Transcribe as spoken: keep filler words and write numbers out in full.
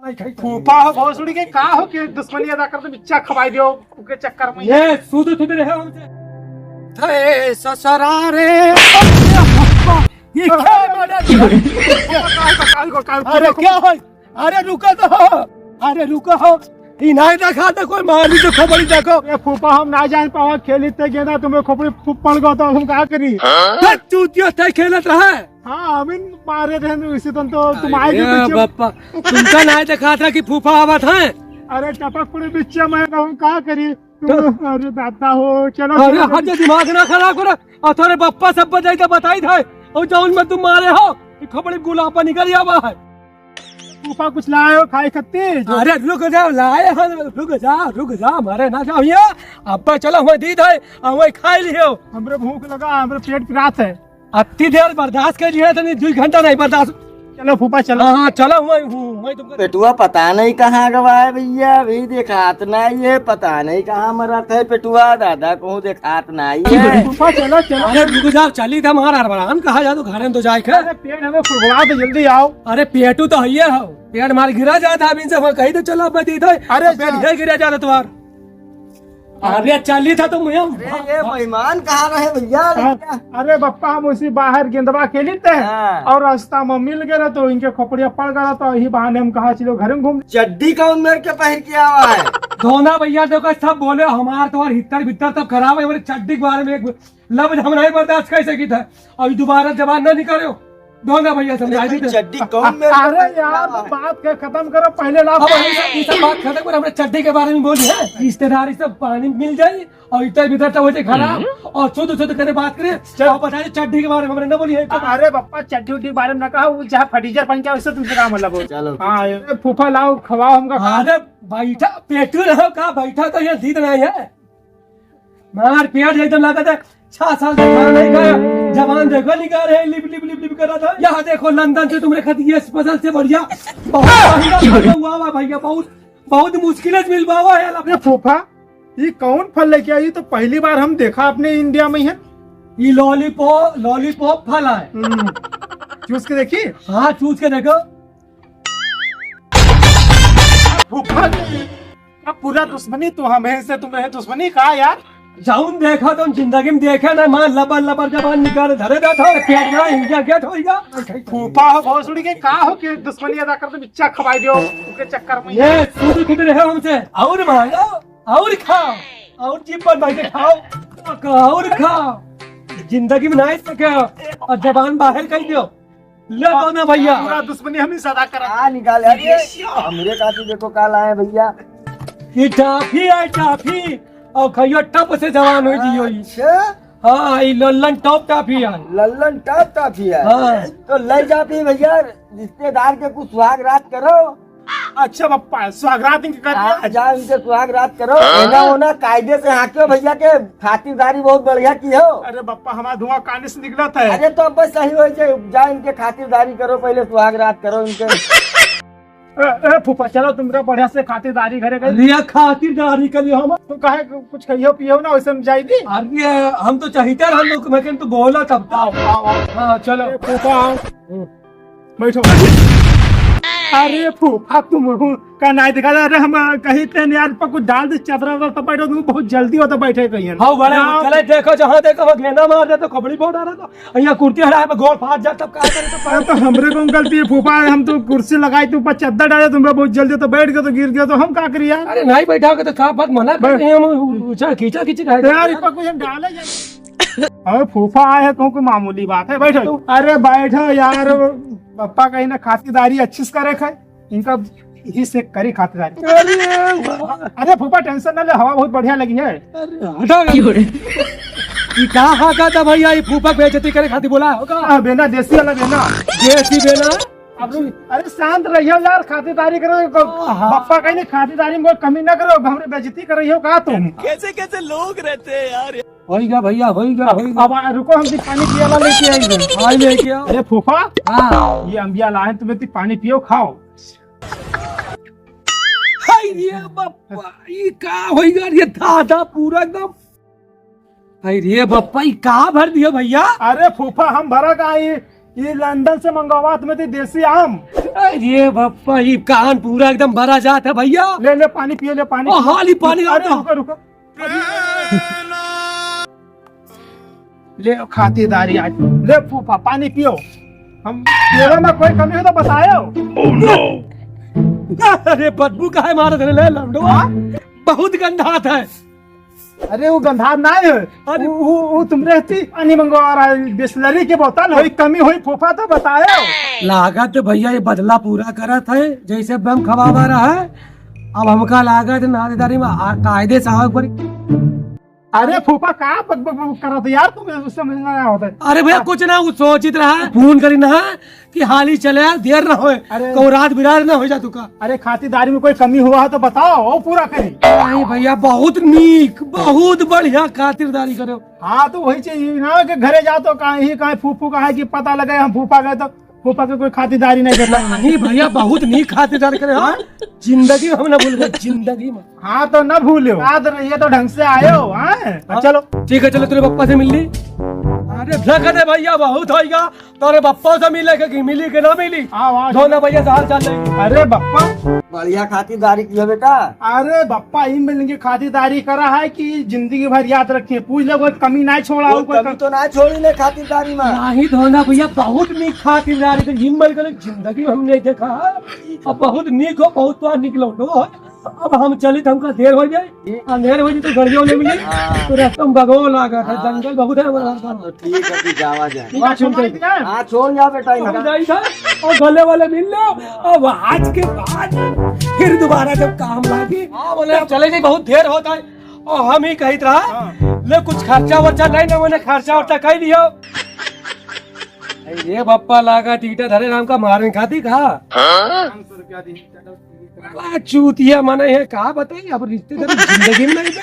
फूफा हो भोसड़ी के, का हो के दुश्मनी अदा कर दे, बिच्चा खवाई दियो, ओके चक्कर में। ये सुध सुध रहे हमसे। थे ससरा रे। ये क्या मारा? अरे क्या है? अरे रुका तो। अरे रुका हो। ई नाहीं देखा था कोई मारी तो खबड़ी देखो। ए फूफा, हम ना जान पावा, खेली ते गेंदा तुम्हें खोपड़ी फूट पड़ गो तो हम का करी? तो चूतिया ते खेलत रहे। हाँ, हम इन मारे रहे इसी दिन तो तुम आए अरे भी पीछे। बप्पा, तुमका नाहीं देखा था कि फूफा आवत है। अरे टपक पड़े बिच्चा में, हम का करी? तुम, तो अरे दादा हो, चलो, अरे चलो, हट जा, दिमाग ना खराब करो। और तोरे बप्पा सब बताई था, बताई था। और जाउन में तुम मारे हो, ये खोपड़ी गुलाबा निकल आवा है। फूफा कुछ लाए हो खाए खत्ती? अरे रुक जाओ, लाए हो, रुक जाओ, रुक जाओ, मारे ना जाओ ये। अब्बा चलो, वहीं दी दे, और वहीं खाई लियो। हमरे भूख लगा, हमरे पेट पिरात है। अत्ती देर बर्दाश्त कर लिया तनी, दुई घंटा नहीं बर्दाश्त। चलो फूफा, चलो। हाँ, हाँ, चलो, वहीं हूँ, वहीं तुमको पेटुआ पता नहीं कहाँ गवा है भैया, अभी देखात नहीं है, पता नहीं कहाँ मरत है पेटुआ, दादा कहूँ देखात नहीं है। फूफा, चलो, चलो। अरे रुक जाओ, चली था हमारा हरबरान कहा जा तो घरे में तो जाए के। अरे पेट हमें फुलवा दे, जल्दी आओ। अरे पेटू तो हइये हो, पेट मार गिरा जात है, अभी इनसे कही तो चलो, अब दी दे। अरे पेट जा। ढेर गिरा जात है तुम्हार। अरे चली था तो मुझे अरे ये मेहमान कहाँ रहे भैया? हाँ, अरे बप्पा, हम उसी बाहर गेंदवा खेली थे हाँ। और रास्ता में मिल गए तो इनके खोपड़िया पड़ गया, तो यही बहाने हम कहा चलो घर में घूम। चड्डी कौन मेर के पहन के आवा है? दोना भैया देखो, सब बोले हमार तो हित्तर भित्तर तब खराब है, हमारे चड्डी के बारे में एक लफ्ज हम नहीं बर्दाश्त कर सकी था। और दोबारा जबान ना निकालो, दोना भैया समझा दी। चड्डी कौन में अरे यार, बात के खत्म करो, पहले लाओ। अब ये सब, ये सब बात खत्म करो, हमरे चड्डी के बारे में बोली है। रिश्तेदारी सब पानी मिल जाई और इधर इधर तो हो जाए खराब और शुद्ध शुद्ध करे बात करे। चल। और बताइए चड्डी के बारे में हमने ना बोली है। अरे बप्पा, चड्डी उड्डी के बारे में ना कहा, वो जहाँ फटीचर पहन के उससे तुमसे काम मतलब हो। चलो। हाँ, ए फूफा लाओ, खवाओ हमका। अरे बैठा, पेटू रहो का, बैठा तो ये जीत नहीं है। मार पेट एकदम लागत है, छह साल से खाना नहीं खाया, जबान देखो निकाल रहे, लिप, लिप, लिप, लिप कर रहा था। यहाँ देखो, लंदन से तुमरे खातिर ये स्पेशल से बढ़िया, बहुत बढ़िया हुआ हुआ भैया, बहुत, बहुत मुश्किल से मिल पावा है। अरे फूफा, ये कौन फल लेके आई? ये तो पहली बार हम देखा अपने इंडिया में है। ये लॉलीपॉप, लॉलीपॉप फल है। हम्म, चूस के देखी। हाँ, चूस के देखो। फूफा, अब पूरा दुश्मनी तू हमें से, तुम्हें दुश्मनी का यार? जाउन देखा तुम जिंदगी में देखे ना, माँ लबर लबर जबान निकाल धरे जाता है, पेट ना इंडिया गेट होइगा। फूफा हो भोसड़ी के, का हो के दुश्मनी अदा कर दे, बिच्चा खवाई दियो, उनके चक्कर में। ये सुध सुध रहे हमसे, और मांगो, और खाओ, और जीप पर बैठ के खाओ, और खाओ, जिंदगी में नहीं सके, और जबान बाहर कर दियो। ले दो ना भैया। पूरा दुश्मनी हम ही सदा करत। आ निकाल यार, ये हमरे खातिर देखो का लाए भैया। ये टॉफी है, टॉफी। और खाइयो, टप से जवान हो जियो ई। अच्छा। हाँ, ई लल्लन टॉप टॉफी है। लल्लन टॉप टॉफी है। हाँ। तो ले जा भी भैया, रिश्तेदार के कुछ सुहाग रात करो। अच्छा बप्पा, सुहागरात इनके कर दिया। हाँ, जा इनके सुहागरात करो। हाँ? एना ओना कायदे से हाँक्यो भैया के खातिरदारी बहुत बढ़िया की हो। अरे बप्पा, हमारा धुआं काने से निकलत है। अरे तो अब बस सही हो जाए, जा इनके खातिरदारी करो, पहले सुहागरात करो इनके। ए, ए, फूफा, चलो तुमका बढ़िया से खातिरदारी घरे गई। अरे खातिरदारी कर लियो हम। तो काहे कुछ कहियो पियो ना, वैसे हम जाई दी। अरे हम तो चाहते रहन लोग, मैं कहन तो बोला तब। आओ, आओ, आओ। हाँ, चलो। ए, फूफा, आओ। बैठो। अरे फूफा, तुम का नाई दिखा? अरे हम कही थे यार, पर कुछ डाल दे, चदरा उदरा तो बैठो, तुम बहुत जल्दी हो तो बैठे कहीं। हाँ, बड़े ना। चले, देखो, जहाँ देखो, वो गेंदा मार दे तो खपड़ी बहुत आ रहा था। यहाँ कुर्ती हटाए पे गोड़ फाट जाए, तब का करे तो अरे तो हमरे कौन गलती है फूफा, हम तो कुर्सी लगाई, तुम पर चद्दर डाले, तुम पे बहुत जल्दी तो बैठ गए, तो गिर गए, तो हम का करी यार? अरे नहीं बैठा के तो का बात मना कर बैठ। रहे हैं, हम उछल खींचा खींची खाए। तो यार, इस पर कुछ हम डाले जाए। अरे फूफा आए हैं, कहूँ कोई मामूली बात है, बैठो। अरे बैठो यार, पप्पा कहीं ना खातिरदारी अच्छी से करे खाए, इनका यही से करी खातिरदारी। अरे वाह। अरे फूफा टेंशन ना ले, हवा बहुत बढ़िया लगी है। अरे हटा ना। क्यों रे? ई का हाका था भैया, ई फूफा बेइज्जती करे खातिर बोला हो का? हाँ, बेना, देसी वाला बेना। देसी बेना? अब रुक, अरे शांत रहियो यार, खातिरदारी करो। आहा। पप्पा कहीं नहीं, खातिरदारी में कोई कमी ना करो, हमरे बेइज्जती कर रही हो का तुम? कैसे कैसे लोग रहते हैं यार। होइगा भैया, होइगा, होइगा। अब आ, रुको, हम भी पानी पियाला लेके आएंगे। आई लेके आओ। अरे फूफा, हाँ। ये अम्बिया लाए, तुम्हें ती पानी पियो, खाओ। हाय रे बप्पा, ई का होइगा रे दादा, पूरा एकदम। हाय रे बप्पा, ई का भर दियो भैया? अरे फूफा, हम भरा का, ई, ई लंदन से मंगवात में थी देसी आम। अरे बप्पा, ये कान पूरा एकदम भरा जात है भैया। ले, ले, पानी पियो, ले, पानी ओ, पियो। हाली पानी अरे, लाओ। रुको, रुको। ले, खातिरदारी आज। ले, फूफा, पानी पियो। हम सेवा में कोई कमी हो तो बतायो। अरे, बदबू काहे मारत है, ले, लंडो। हाँ? बहुत गंधात है। अरे, वो गंधात ना है। अरे। वो, वो, वो तुम रहती पानी मंगवा रहा है, बिसलरी के बोतल, कोई कमी होई फूफा तो बतायो। लागत भैया ये बदला पूरा करत है, जैसे बम खवावा रहा है। अब हमका लागत नातेदारी में आ, कायदे से आवे पड़ी। अरे फूफा, का बक बक बक करत है यार, तुम्हें कुछ समझ में ना होता है। अरे भैया, कुछ ना, वो सोचित रहा, फोन करी ना कि हाली चले यार, देर ना होए, अरे। कौ रात बिरात ना हो जा तुका। अरे खातिरदारी में कोई कमी हुआ है तो बताओ, वो पूरा करी। नहीं भैया, बहुत नीक, बहुत बढ़िया खातिरदारी करो। हाँ, तो वही चाहिए ना कि घरे जाओ तो कहीं, कहीं फूफू का है कि पता लगे हम फूफा गए तो फूफा के कोई खातिरदारी नहीं करता। नहीं भैया, बहुत नीक खातिरदारी करे, हाँ? जिंदगी में हम ना भूलबे, जिंदगी में। हाँ, तो ना भूलियो, याद रहिए तो ढंग से आयो, हाँ? हाँ। चलो। ठीक है, चलो, तेरे पप्पा से मिल ली। अरे, फेंक दे भैया, बहुत होइगा। तोरे पप्पा से मिले के, कि मिली के ना मिली? आओ, आओ। दोनों भैया से हाल चाल ले। अरे पप्पा। बढ़िया खातिरदारी किया बेटा। अरे पप्पा, ई मिलने की खातिरदारी करा है कि जिंदगी भर याद रखे, पूछ ले, कोई कमी ना छोड़ा हो, कोई कोई कमी कम- तो ना छोड़ी ने खातिरदारी में। नहीं धोना भैया, बहुत नीक खातिरदारी के, ई मिल के जिंदगी में हम नहीं देखा है। अब बहुत नीक हो, बहुत बार निकलो हो। अब हम चली तो हमका देर हो जाए, ठीक। अंधेर हो जाए तो गड़ियों ले मिली, हाँ। तो रास्ता में बगो लागत है, हाँ। जंगल बहुत है हमारा रास्ता में। तो ठीक है, तू जावा जाए। ठीक है, छोड़ दे। हाँ, छोड़ जा बेटा, हम इनका। जाई था, और गले वाले मिल लो, अब आज के बाद फिर दोबारा जब काम लागी, हाँ, बोले, हम चले जाई, बहुत देर होता है। और हम ही कहित रहा, हाँ। ले कुछ खर्चा वर्चा नहीं ना, मैंने खर्चा वर्चा कह लियो। अरे ये बप्पा लागा टीटा धरे राम का मारन खाती का? हाँ? पाँच सौ रुपया दी। बड़ा चूतिया मने है, का बताई, अब रिश्तेदारी जिंदगी में नहीं बे।